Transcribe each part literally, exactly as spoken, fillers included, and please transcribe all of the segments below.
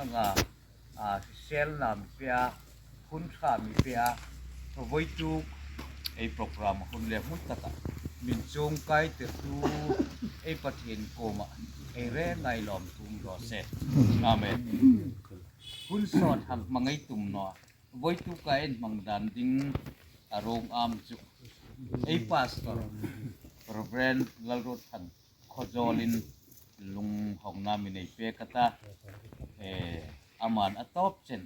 Anga, a, hriselna mi pe a, hun ṭha mi pe a, vawituk ei program hun le hmun taka min chuongkaitirtu ei Pathien kuoma ei reng ngai lawm tum raw se. Amen. Hun sawt hang hmangai tum naw a, vawituk a inhmang dan ding a ruong am chu ei pastor Reverend Lalruotthan Khawzawlin lunghawngna mi nei pek a ta, eh, aman a tawp chen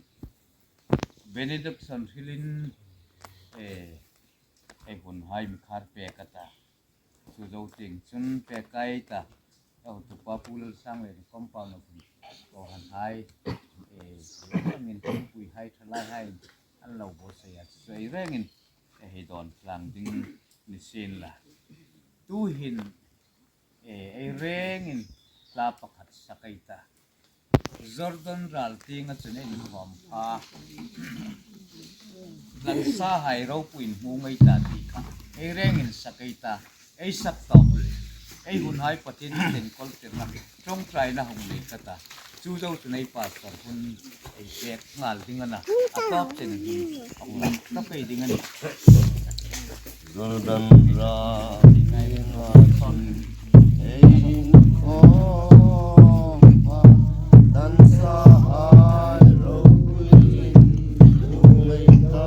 benediction hrilin, eh, ei hunhai mi khar pek a ta. Chu zo tieng chun pek a ta, a hotupa Pu Lalsanglien compound a hun kohranhai, eh, chu angin puihai ṭhalaihai an lo buotsai a, chu ei rengin ei dawn tlang ding ni sien la. Tuhin, eh, ei rengin hla pakhat sak ei ta. Jordan ral tienga chun ei inkhawm pha. Tlansahai ropuiin hmu ngei ta ti kha ei rengin sak ei ta. Ei sak tawp le ei hunhai Pathienin enkawltirna, ṭawngṭaina hung nei ka ta. Chu zo chun ei pastor hun ei pek nghal ding a na. A tawp chen hi hung la ka pei ding a nih. Jordan ral tienga chun ei inkhawm pha, tlansahai ropuiin hmu ngei ta.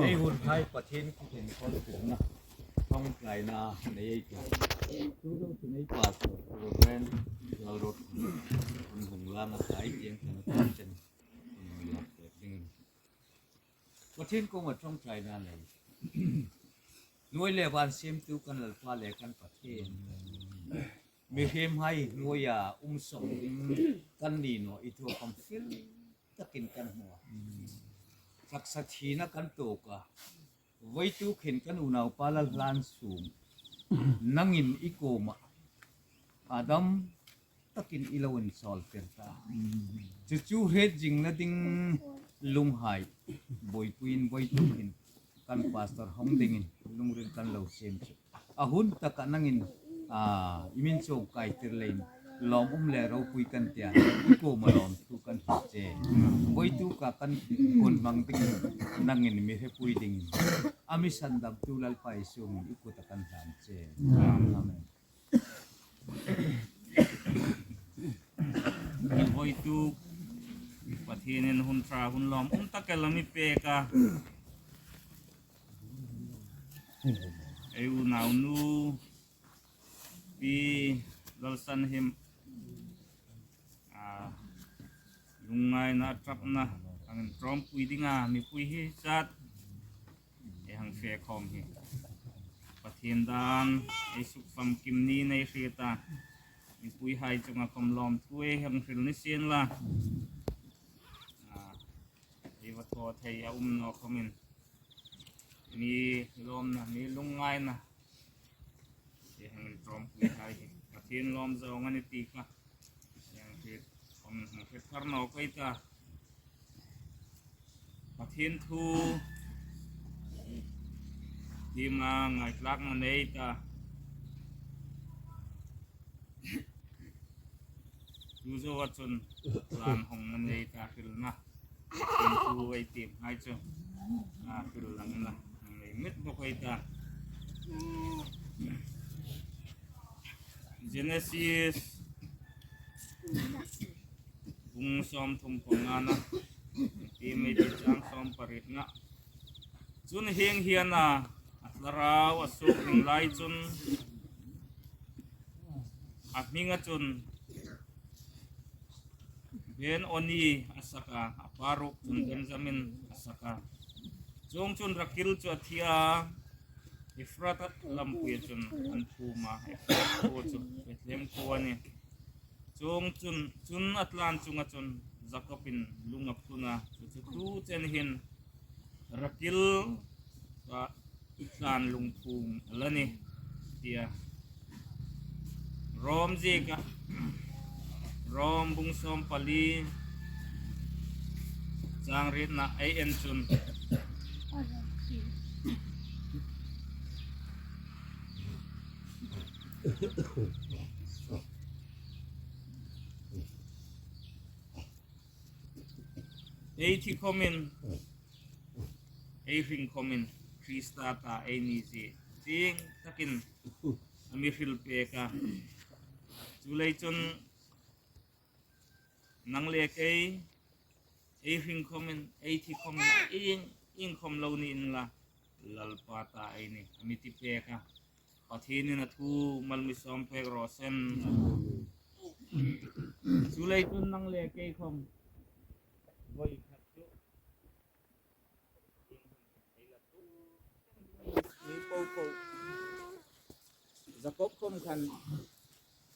Ei hun hai Pathien kut in kol tirna, ṭawngṭaina nei ei tih. Tu lo tu nei Pastor Reverend Lalrot hun hung lang a kai tiang kan kan chen. Pathien kuoma ṭawngṭaina nei. Hnuoi le van siemtu kan Lalpa le kan Pathien. Mihriem hai hnuoia um sawm ding kan ni naw i thu khom fil takin kan hmu a. Taksa thina kan tuok a. Voituk hin kan unaupa Lalhlan Sung, nangin i kuoma a dam takin i lo insawl tir ta. Chu chu hriet zingna ding lunghai buoipuiin voituk hin kan pastor hawng dingin lungril kan lo siem chu. A hun taka nangin, a, i min chawngkai tir leiin lawm um le ropui kan tia, i kuoma lawmthu kan hril che. Voituka kan hun hmang dingin nangin mi hrepui dingin a mi sandamtu Lalpa Isu hmingin i kuta kan hlan che. Amen. Voituk Pathienin hun ṭha hun lawm um tak el a mi pek a. Ei unaunu Pi Lalsanhim, a, lungngaina a ṭapna hang inṭawmpui dinga mipui hi zat ei hang fe khawm hi Pathien dan ei sukfamkim niin ei hriet a. Mipuihai chunga khom lawmthu ei hang hril ni sien la. A, ei va thaw thei a um naw khomin mi lawmna, mi lungngaina ei hang inṭawmpuihai hi Pathien lawm zawng a ni ti kha ei hang hriet, hang hriet thar nawk ei ta. Pathien thu tima ngaitlakna nei ta. Chu zoa chun tlan hawngna nei ta hrilna. Pathien thu ei tiem hai chu, a, hril langna nei met bawk ei ta. Genesis bung sawmthum pangana, tiem ei ti chang sawm pariet nga. Chun hieng hiana a thlarau a suok ding lai chun a hminga chun Ben-oni a sak a, a pa ruok chun Benjamin a sak a. Chuongchun Rakil chu a thi a, Efrata lampuia chun an phum a, Efrata khuo chu Bethlehem khuo a nih. Chuongchun, chun a tlan chunga chun Jakobin lung a phun a, chu chu tu chen hin Rakil a tlan lungphum a la nih, tia Rom zieka, Rom bung sawm pali chang rietna ei en chun. Ei thi khomin, ei hring khomin, Krista ta ei ni zie chieng takin a mi hril pek a. Chuleiin chun nang le kei, ei hring khomin, ei thi khomin, ieng, ieng khom lo ni inla, Lalpa ta ei ni, a mi ti pek a. Pathienin a thu mal mi sawm pek raw se. Chuleiin chun nang le kei khom voi khat chu mi po po. Jakob khom khan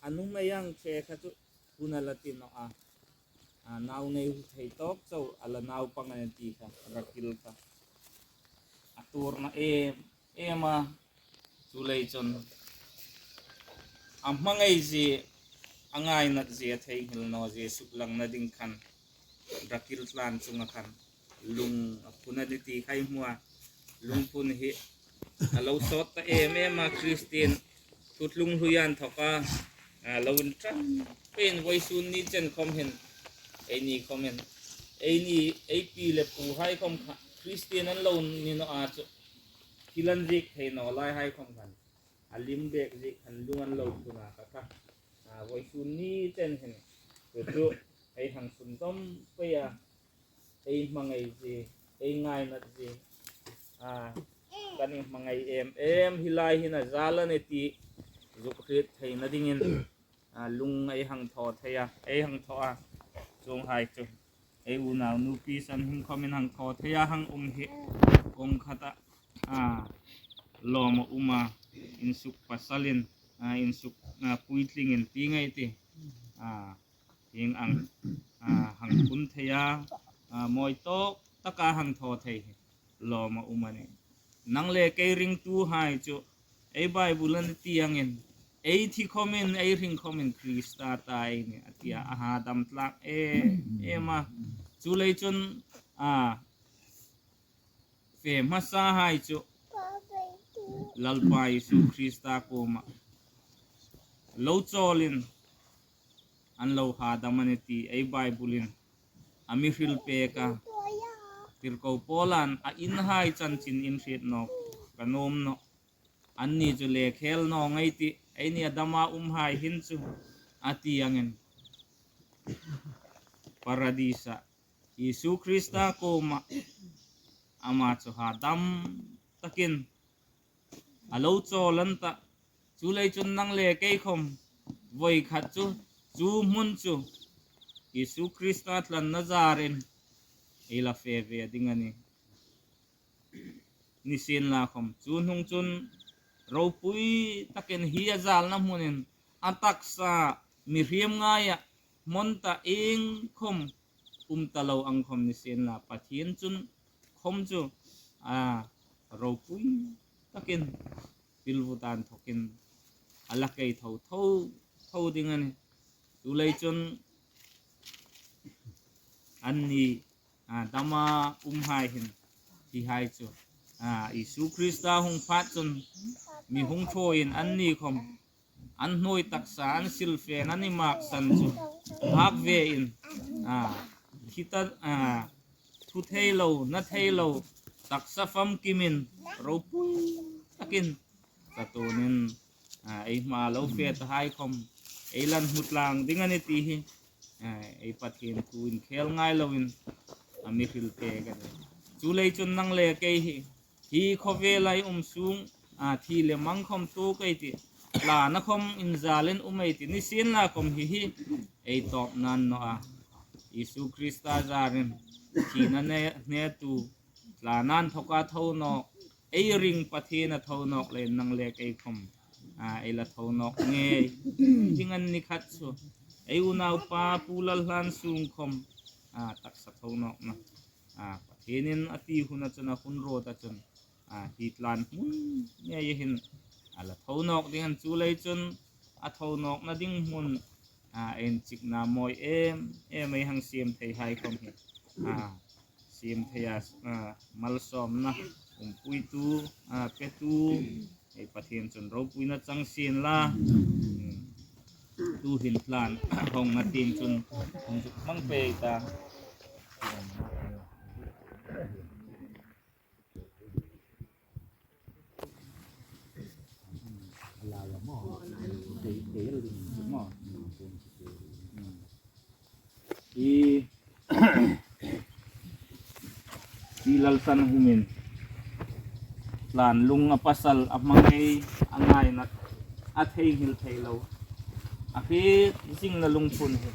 a nuhmei ang che kha chu hun a la ti naw a. A nau nei thei tawk chau a la naupang a ni ti kha Rakil kha a tuorna em em a. Chuleiin chun a hmangai zie, a ngainat zie, a theinghil naw zie suklangna ding khan Rakil tlan chunga khan lung a phun a ni ti hai hmu a. Lungphun hi a lo sawt ta em em a, Kristien thuthlung hlui an thawka, a, lo inṭan peiin vawisun ni chen khom hin, ei ni khom hin, ei ni, ei pi le puhai khom kha Kristien an lo ni naw a chu, thil an ziek thei naw lai hai khom khan a lim bek ziek khan lung an lo phun a kha kha. A, vawisun ni chen hin chu chu ei hang sundawm pei a, ei hmangai zie, ei ngainat zie, a, kan inhmangai em em hi lai hin a zal a nih ti zuk hriet theina dingin, a, lung ei hang thaw thei a, ei hang thaw a. Chuonghai chu ei unau nupi san him khomin hang thaw thei a hang um hi kawng khata, a, lawm a um a, insuk pasalin, a, insuk, a, puitlingin ti ngei ti, a, hieng ang, a, hang phun thei a, a, mawi tawk taka hang thaw thei hi lawm a um a nih. Nang le kei ringtuhai chu ei Bible-in a ti angin, ei thi khomin, ei hring khomin Krista ta ei nih a ti a, a hadam tlak em em a. Chuleiin chun, a, fe hmasahai chu Lalpa Isu Krista kuoma lo chawlin an lo hadam a nih ti ei Bible-in a mi hril pek a. Tirko Paulan a inhai chanchin inhriet nawk ka nuom nawh. Anni chu le khel naw ngei ti, eini a dama umhai hin chu a ti angin, Paradis-a Isu Krista kuoma ama chu hadam takin a lo chawl an ta. Chuleiin chun nang le kei khom voi khat chu chu hmun chu Isu Krista tlanna zarin ei la fe ve ding a nih. Nisienlakhom chu hnung chun ropui takin hi a zalna hmunin a taksa mihriem ngaia hmon ta ieng khom um ta lo ang khom nisienla Pathien chun khom chu, a, ropui takin pilvut a inthokin a la kei tho tho tho ding a nih. Chuleiin chun anni, a, dama umhai hin hihai chu, a, Isu Krista hung phat chun mi hung thaw in anni khom an hnuoi taksa an silfen an inmaksan chu hak vein, a, thi ta, a, thu thei lo, na thei lo, taksa famkimin ropui takin chatuonin, a, ei hma lo fe tahai khom ei la hmu tlang ding a nih ti hi, a, ei Pathien thu inkhel ngai loin a mi hril pek a nih. Chuleiin chun nang le kei hi, hi khawvela ei um sung, a, thi le mang khom tuok ei tih, tlanna khom inzalin um ei tih, nisienlakhom hi hi ei tawpna a ni naw a. Isu Krista zarin thina hne, hnetu, tlanna inthoka tho nawk, ei ring Pathien a tho nawk leiin nang le kei khom, a, ei la tho nawk ngei ding a nih khat chu. Ei unaupa Pu Lalhlansung khom, a, taksa tho nawkna, a, Pathienin a ti huna chun, a hun ruota chun, a, hi tlan hmun ngei hin a la tho nawk ding a nih. Chuleiin chun a tho nawkna ding hmun, a, inchikna mawi em em ei hang siem theihai khom hi, a, siem theia, a, malsawmna umpuitu, a, petu ei Pathien chun ropuina chang sien la. Tuhin tlan hawngna tieng chun hung zuk hmang pei ta. I, i Lalsanhimin tlan lung a pasal a hmangai a ngaina a theinghil thei lo a hriet zingna lungphun hi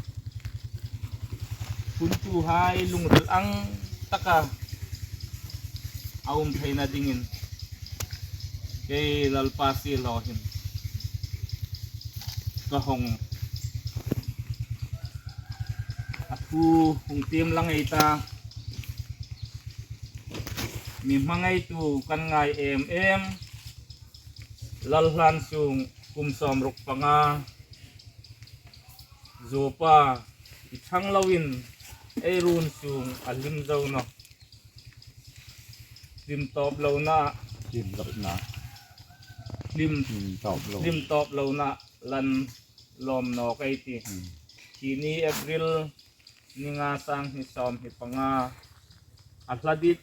phuntuhai lungril ang taka a um theina dingin kei Lalpa siehlaw hin ka hawng a thu hung tiem lang ei ta. Mi hmangaitu kan ngai em em, Lalhlansung kum sawmruk panga, zuopa i thang loin ei run sung a hlim zo nawh. Hlim tawp lona, hlim lona, hlim, hlim tawp lo, hlim tawp lona lan lawm nawk ei tih. Hmm. Hi ni April ni nga, sang hni sawmhni panga, a hla dit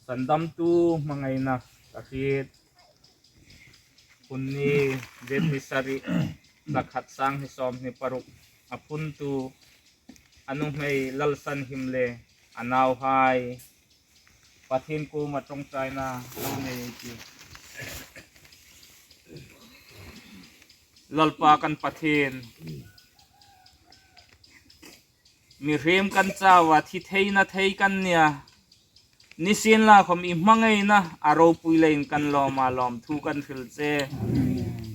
sandamtu hmangaina ka hriet. Hun ni, January sari, thla khat, sang hni sawmhni paruk, a phuntu a nuhmei Lalsanhim le a nauhai Pathien kuoma ṭawngṭaina lo nei ei tih. Lalpa kan Pathien, mihriem kan chau a, thi theina thei kan nih a, nisienlakhawm i hmangaina a ropui leiin kan lawm a, lawmthu kan hril che.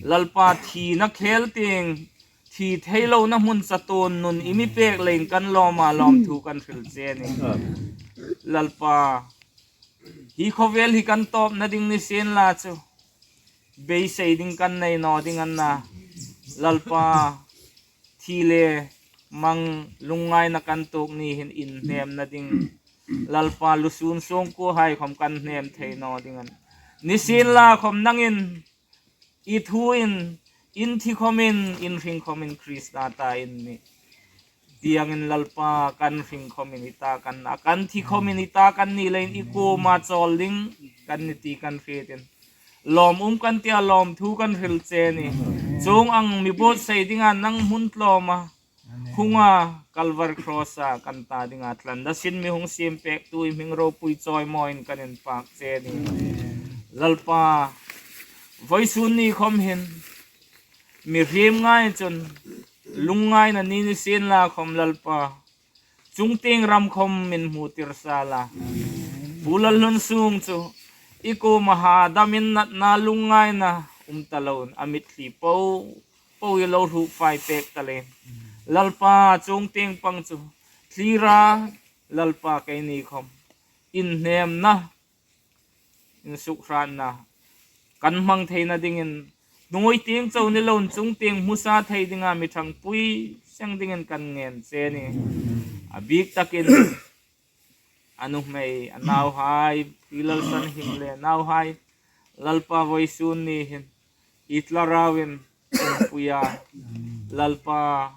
Lalpa, thina khel tieng, thi thei lona hmun chatuon nun i mi pek leiin kan lawm a, lawmthu kan hril che a nih. Lalpa, hi khawvel hi kan tawpna ding nisienla chu beisei ding kan nei naw ding a na. Lalpa, thi le mang lungngaina kan tuok ni hin inhnemna ding, Lalpa, lusûn sungkuohai khawm kan hnem thei naw ding a na. Nisienlakhawm nangin i thuin, in thi khawmin, in hring khawmin Krista ta in nih. Tiengin Lalpa, kan hring khawmin i ta kan nih a, kan thi khawmin i ta kan ni leiin i kuoma chawl ding kan nih ti kan hrietin, lawm um kan tia, lawmthu kan hril che a nih. Chuong ang mi buotsai dinga nang hung tlawma, hunga, Kalvari Kross-a kan ta dinga thlana sin mi hung siem pektu i hming ropui chawimawiin kan inpak che a nih. Lalpa, vawisun ni khawm hin mihriem ngai chun lungngaina ni nisienlakhawm, Lalpa, chungtieng ram khawm min hmutir sal a. Pu Lalhlunsuong chu i kuoma ha damin natna lungngaina um ta loin a mitthli po po i lo hruk fai pek ta leiin, Lalpa, chungtieng pang chu thlir a, Lalpa, keini khawm inhnemna, insukhrâtna kan hmang theina dingin, hnuoi tieng chau ni loin chungtieng hmusa thei dinga mi ṭhangpui seng dingin kan ngen che a nih. A bîk takin a nuhmei, a nauhai, Pi Lalsanhim le nauhai, Lalpa, vawisun ni hin i thlarauin umpui a, Lalpa,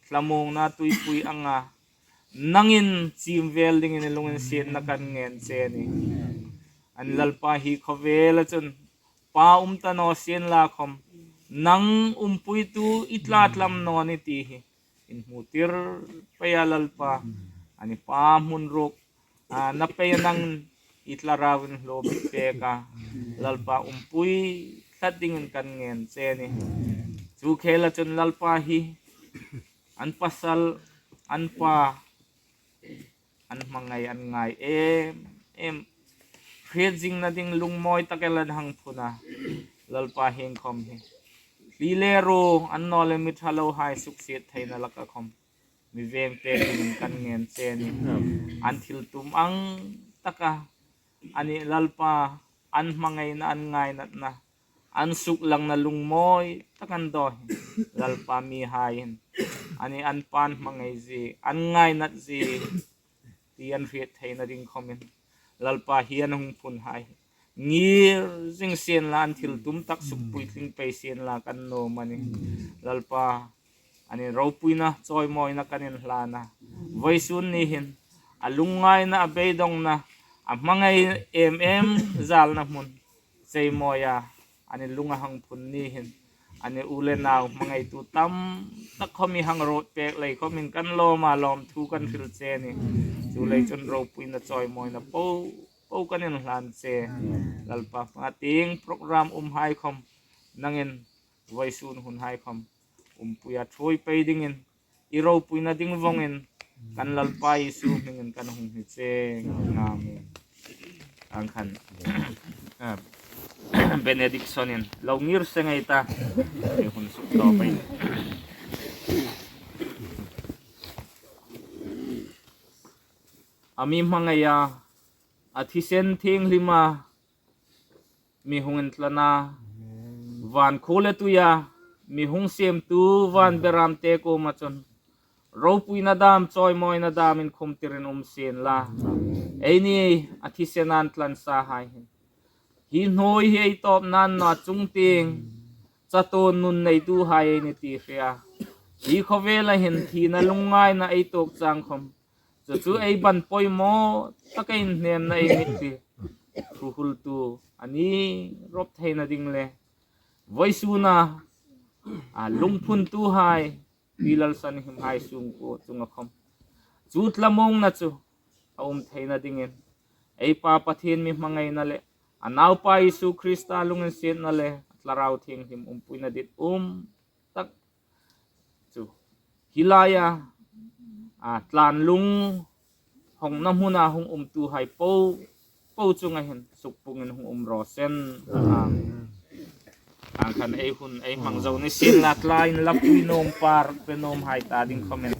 thlamuongna tuipui anga nangin chim vel dingin i lunginsietna kan ngen che a nih. An Lalpa, hi khawvela chun pa um ta naw sienlakhawm, nang umpuitu i tla tlam naw ni ti hi inhmutir pei a, Lalpa. Ani pa hmun ruok, a, na pei a, nang i thlarauin hlawpi pek a, Lalpa, umpui tlat dingin kan ngen che a nih. Chu khela chun, Lalpa, hi an pasal, an pa, an hmangai, an ngai em em hriet zingna ding lungmawi takin an hang phun a, Lalpa, hieng khawm hi hli le ru, an naw le mi ṭha lohai suksiet theina laka khawm mi veng pek dingin kan ngen che a nih. An thil tum ang taka, ani, Lalpa, an hmangaina, an ngainatna, an suklangna lungmawi tak an daw hin, Lalpa, mihai hin, ani, an pa an hmangai zie, an ngainat zie ti an hriet theina ding khawmin, Lalpa, hi an hung phunhai ngir zing sienla, an thil tum tak sukpuitling pei sienla kan nuom a nih. Lalpa, ani, ropuina chawimawina kan inhlan a, vawisun ni hin a lungngaina, a beidongna, a hmangai em em zalna hmun cheimawia, ani, lunga hang phun ni hin, ani, u le nau hmangaitu tam tak khawm i hang ruot pek lei khawmin kan lawm a, lawmthu kan hril che a nih. Chuleiin chun ropuina chawimawina po po kan inhlan che. Lalpa, hma tieng program umhai khawm nangin vawisun hunhai khawm umpuia ṭhuoi pei dingin, i ropuina ding vongin kan Lalpa Isu hmingin kan hung hni che. Amen. Ang khan, ah, benediction-in lo ngir seng ei ta, ei hun suk tawp ei. A mi hmangaia, a thisen thienghlima mi hung intlana, van khuo le tuia mi hung siemtu van beramte kuoma chun ropuina dam, chawimawina dam inkhumtirin um sienla. Eini a thisena an tlansahai hin, hi hnuoi hi ei tawpna a ni naw a, chungtieng chatuon nun neituhai ei nih ti hria. Hi khawvela hin thina lungngaina ei tuok chang khawm, chu chu ei ban poimaw taka inhnemna ei mitthli hruhultu a ni rawp theina ding le vawisuna, a, lungphuntuhai, Pi Lalsanhimhai sungkuo chunga khawm chu thlamuongna chu a um theina dingin, ei Pa Pathien mi hmangaina le a Naupa Isu Krista lunginsietna le a Thlarau Thienghlim umpuina dit um tak chu hi laia, a, tlanlung hawngna hmuna hung umtuhai po po chunga hin sukpungin hung um raw se. Amen. Ang khan ei hun ei hmang zo ni sien la, tlaiin lapui nuom par pe nuomhai ta ding comment.